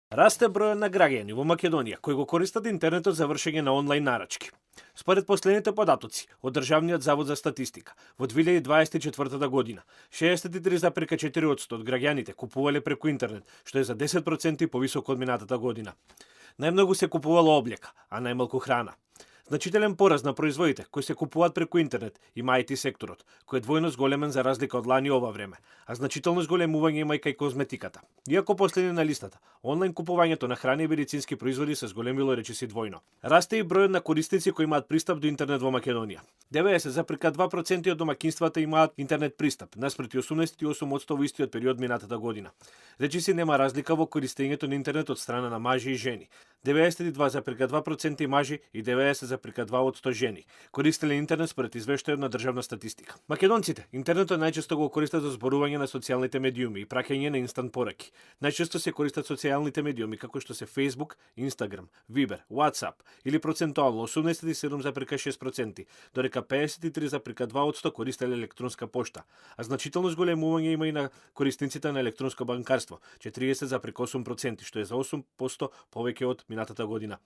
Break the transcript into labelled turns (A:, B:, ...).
A: Расте бројот на граѓани во Македонија кои го користат интернетот за вршење на онлайн нарачки. Според последните податоци од Државниот завод за статистика, во 2024 година 63,4% од граѓаните купувале преку интернет, што е за 10% повисоко од минатата година. Најмногу се купувало облека, а најмалку храна. Значителен пораз на производите кои се купуваат преку интернет има IT секторот, кој е двојно зголемен за разлика од лани ова време, а значително зголемување има и кај козметиката. Иако последни на листата, онлайн купувањето на храна и медицински производи се зголемило речиси двојно. Расте и бројот на корисници кои имаат пристап до интернет во Македонија. 90,2% од домаќинствата имаат интернет пристап, наспроти 88% во истиот период минатата година. Речиси нема разлика во користењето на интернет од страна на мажи и жени. 92,2% мажи и 90,2% жени користеле интернет според извештајот на државна статистика. Македонците интернетот најчесто го користат за зборување на социјалните медиуми и праќање на инстант пораки. Најчесто се користат социјалните медиуми како што се Facebook, Instagram, Viber, WhatsApp или процентуално 87,6%, додека 53,2% користеле електронска пошта, а значително зголемување има и на корисниците на електронско банкарство, 40,8%, што е за 8% повеќе од минатата година.